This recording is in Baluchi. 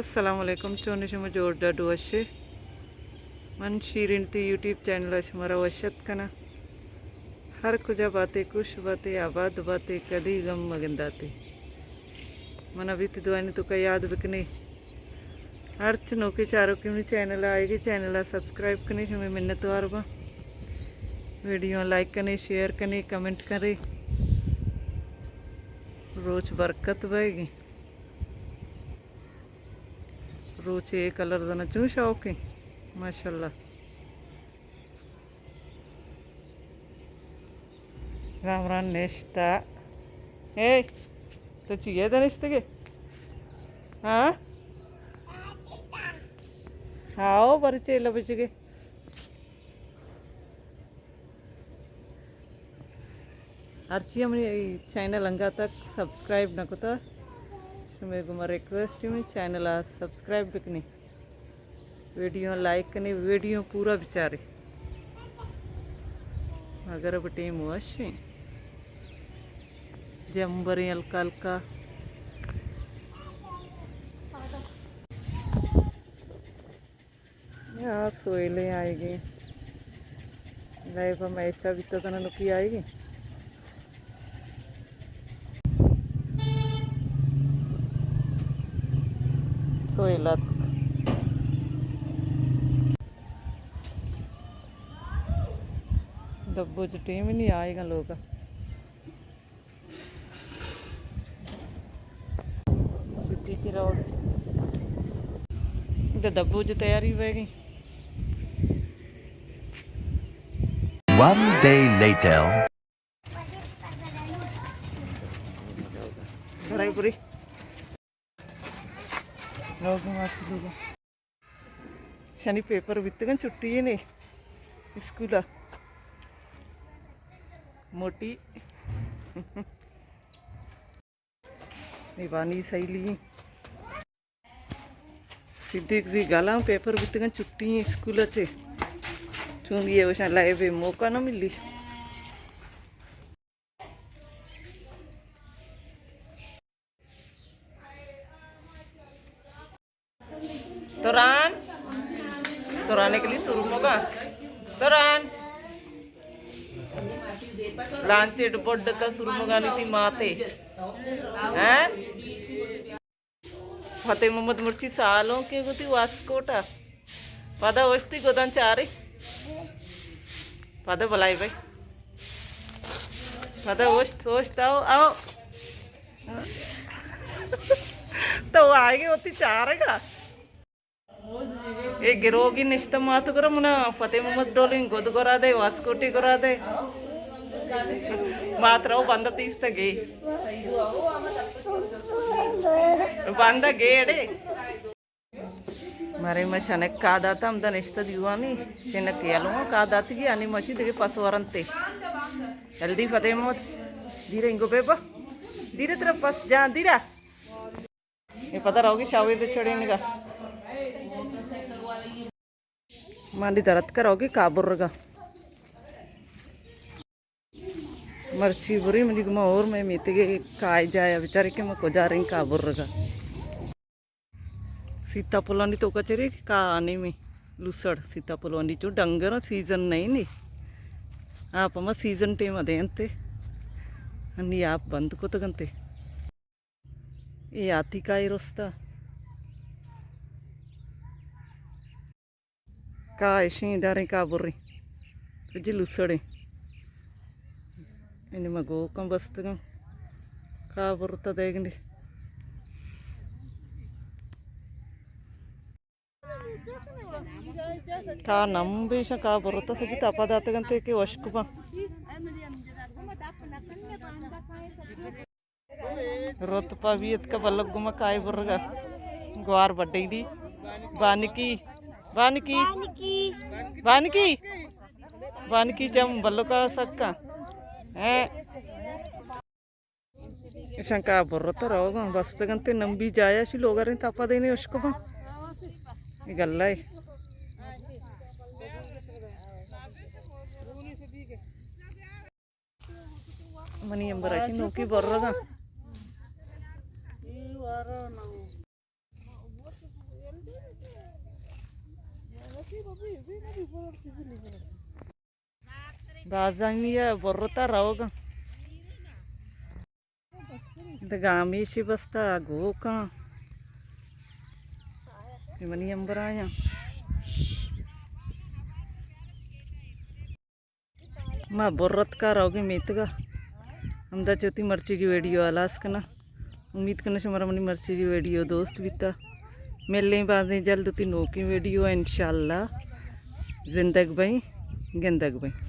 السلام علیکم، چون شما؟ جوڑ ڈاڈ وشے؟ من شیرین تی یوٹیوب چینل ءَ شمارا وش اتک کناں۔ ہر کجا باتے، خوش باتے، آباد باتے، کدی غم مگنداتے۔ من ابھی تی دعانی توکا یاد بکنے۔ ہرچ نوکے چاروکے منی چینل ءَ آئیگی، چینل ءَ سبسکرائب کنے، شمے منتوار باں۔ ویڈیو لائک کنے، شیئر کنے، کمنٹ کنے۔ روچ برکت بئیگی۔ روچے کلر زنا چون شوقیں، ماشاءاللہ۔ کامران نشتہ۔ اے، تو چی اے نشتگے؟ ہاں؟ ہاؤ، بری چیلا بچگے۔ ہرچی ہمے چینل انگا تک سبسکرائب نہ کتا، شمے گوما ریکویسٹ ہے منی چینل ءَ سبسکرائب بکنی، ویڈیو لائک کنی، ویڈیو پورا بچاری۔ مگر اب ٹیم وش ہیں، جمبریں ہلکا ہلکا۔ یا سویلیں آئیگی۔ لائف ہم ایچا بیتا تنا نکی آئیگی۔ سویلات۔ دبو جو ٹیم نہیں آئیگا لوگا۔ صدیقی روڈ۔ دے دبو جو تیاری بہ گئی۔ One day later. گھرائی پوری۔ لوگ ماسی لوگ۔ شنی پیپر بیتگن، چھٹی نے اسکول ءَ۔ موٹی۔ نی بانی سہیلی۔ صدیق زی گالاں پیپر بیتگن، چھٹی اسکول ءَ چے۔ چون یہ وشاں لائیو موقع نہ ملی۔ تران، ترانے کے لیے شروع ہوگا۔ تران لانچٹ بڈ تا سرمگانی تی ماتے۔ ہیں؟ فتح محمد مرچی سالوں کے گوتی واسکوٹا۔ پدا اوشتی گدان چارے۔ پدا بلائی بھائی۔ پدا اوشت، اوشت، آؤ، آؤ۔ تو آئے گے ہوتی چارے گا۔ اے گروگی نشتہ مات کرا منا فتح محمد ڈولیں گد گرا دے، واسکوٹی گرا دے۔ مات رو بندہ تیستا گے۔ بندہ گے اڑے۔ مارے ما شنک کا داتا ہمدا نشتہ دیوانی۔ شنک یلو کا داتگی انی ماشی دگے پس ورنتے۔ جلدی فتح محمد۔ دیرے انگو بے با۔ دیرے طرف پس جان دیرا۔ اے پدا روگی شاوید چڑینگا۔ مانی درت کا روگی کابرگا۔ مرچی بری منی گما اور میں میتگے کائے جایا بیچارے کہ میں کجا رہی کابرگا۔ سیتا پلانی تو کچرے کا آنے میں لسڑ سیتا پلانی چو ڈنگر سیزن نہیں نی۔ آپ ہما سیزن ٹیم دینتے۔ انی آپ بند کتگنتے۔ اے آتی کائے رستا۔ کا اشیں داریں کا بریں۔ جی لسڑیں۔ انی ما گوکاں بستگاں۔ کا برتا دیگنی۔ کا نم بیشاں کا برتا سجی تپا داتگنتے کہ وشک باں۔ رت پا بیت کا بلک گما کائے برگا۔ گوار بڈی دی۔ بانکی۔ بانکی۔ بانکی۔ بانکی چم بلکا سکا۔ ہیں۔ اشان کا برتا روگا۔ بستگنتے نمبی جایا شی لوگا رہی تپا دینے اشکو با۔ یہ گلہ ہے۔ منی امبر اشی نوکی برگا۔ بازامی ء برتا روگا۔ دگہ ہمیشی بستا گوکاں۔ اے منی امبر آیاں۔ ما برت کا روگی میتگا۔ ہمدا چوتی مرچی کی ویڈیو آلاس کنا۔ امید کنا شمارا منی مرچی کی ویڈیو دوست بیتا۔ ملیں بازیں جلد تی نوکیں ویڈیو انشاءاللہ۔ زندگ بئیں، گندگ بئیں۔